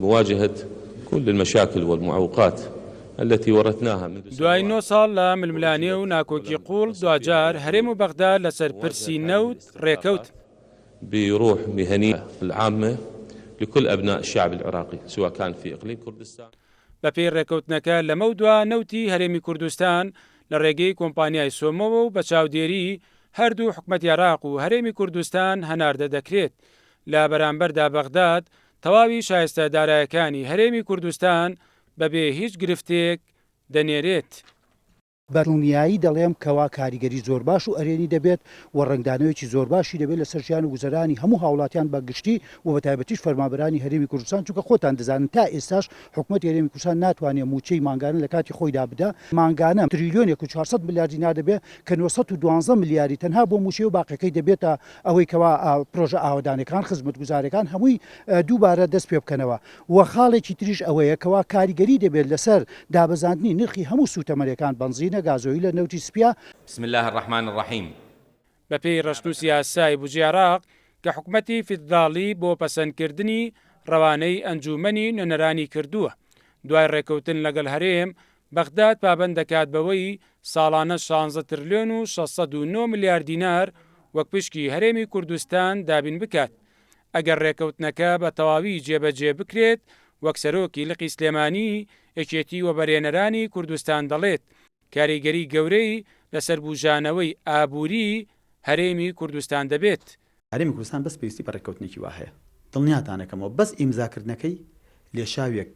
مواجهة كل المشاكل والمعوقات التي ورثناها منذ دوای سنوات نۆ ساڵ لە ململانێ و ناکۆکی قووڵ، دواجار هەرێم و بەغدا لەسەر پرسی نەوت ڕێکەوتن. بروح مهنية العامة لكل أبناء الشعب العراقي سواء كان في إقليم كردستان. بەپێی ڕێکەوتنەکە لەمەودوا نەوتی هەرێمی کوردستان لە ڕێگەی کۆمپانیای سۆمۆوە و بە چاودێری هەردوو حکومەتی عێراق و هەرێمی کوردستان هەناردە دەکرێت، لە بەرامبەردا بەغداد تەواوی شایستە دارایەکانی هەرێمی کوردستان بەبێ هیچ گرفتێک دەنێرێت. بە دڵنیایی دەڵێم کەوا کاریگەری زۆر باش و ئەرێنی دەبێت و ڕەنگدانەوەیەکی زۆر باشی دەبێت لەسەر ژیان و گوزەرانی هەموو هاوڵاتیان بە گشتی و بە تایبەتیش فەرمانبەرانی هەرێمی کوردستان چونکە خۆتان دەزانن تا ئێستاش حکومەتی هەرێمی کوردستان ناتوانێت مووچەی مانگانە لە کاتی خۆیدا بدا مانگانە تریلیۆنێک و 400 ملیار دینار دەبێت کە 912 ملیاری تەنها بۆ مووچەیە و باقیەکەی دەبێتە ئەوەی کەوا پرۆژە ئاوەدانەکان، خزمەتگوزارەکان هەمووی دووبارە دەست پێ بکەنەوە و خاڵێکی تریش ئەوەیە کەوا کاریگەری دەبێت لەسەر دابەزاندنی نرخی هەموو سووتەمەنیەکان، بەنزینە، گازۆیلە، نەوتی سپیە. بسم اللە الرحمن الرحیم. بەپێی ڕەشنووسی یاسای بودجەی عێراق کە حکومەتی فیدراڵی بۆ پەسەندکردنی ڕەوانەی ئەنجوومەنی نوێنەرانی کردووە، دوای ڕێککەوتن لەگەڵ هەرێم، بەغداد پابەند دەکات بەوەی ساڵانە شانزە ترلیۆن و 609 ملیار دینار وەک پشکی هەرێمی کوردستان دابین بکات ئەگەر ڕێکەوتنەکە بە تەواوی جێبەجێ بکرێت، وەک سەرۆکی لقی سلێمانی یەکێتی وەبەرهێنەرانی کوردستان دەڵێت کاریگەری گەورەی لەسەر بوژانەوەی ئابوری هەرێمی کوردستان دەبێت. هەرێمی کوردستان بەس پێویستی بە ڕێککەوتنێکی وا هەیە، دڵنیاتانەکەمەوە بەس ئیمزاکردنەکەی لێشاوێک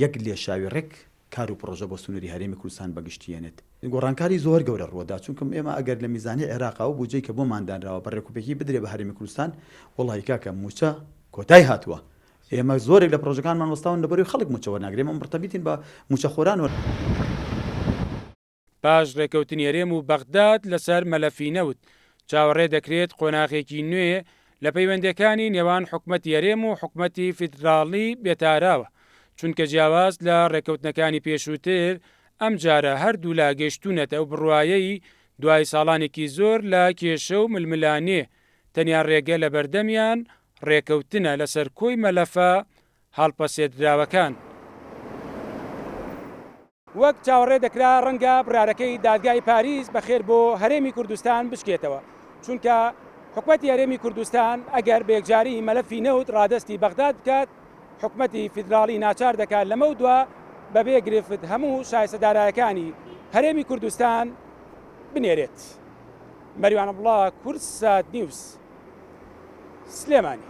یەک لێشاوی ڕێک کار و پڕۆژە بۆ سنووری هەرێمی کوردستان بە گشتی یەنێت. گۆڕانکاری زۆر گەورە ڕووەدا، چونکم ئێمە ئەگەر لە میزانیەی عێراقا ئەو بودجەی کە بۆمان دانراوە بە ڕێکوپێکی بدرێ بە هەرێمی کوردستان، وەڵاهی کاکە مووچە کۆتای هاتووە. ئێمە زۆرێک لە پڕۆژەکانمان وەستاون لەبەرئەوەی خەڵک مووچە وەرناگرێ، ئێمە مڕتەبیتین بە مووچەخۆرانەوە. پاش رێکەوتنی هەرێم و بەغداد لەسەر مەلەفی نەوت، چاوەڕێ دەکرێت قۆناغێکی نوێ لە پەیوەندییەکانی نێوان حکومەتی هەرێم و حکومەتی فیدراڵی بێتاراوە، چونکە جیاواز لە رێکەوتنەکانی پێشووتر، ئەمجارە هەردوولا گەیشتوونەتە ئەو بڕوایەی دوای ساڵانێکی زۆر لە کێشە و ململانێ، تەنیا رێگە لەبەردەمیان رێکەوتنە لەسەر کۆی مەلەفە هەڵپەسێردراوەکان. وەک چاوەڕێ دەکرا ڕەنگە بڕیارەکەی دادگای پاریس بە خێر بۆ هەرێمی کوردستان بشکێتەوە، چونکە حکومەتی هەرێمی کوردستان ئەگەر بە یەکجاری مەلەفی نەوت ڕادەستی بەغداد بکات، حکومەتی فیدراڵی ناچار دەکات لەمەودوا بەبێ گرفت هەموو شایستە دارایەکانی هەرێمی کوردستان بنێرێت. مەریوان عەبدوڵا، کوردسات نیوز، سلێمانی.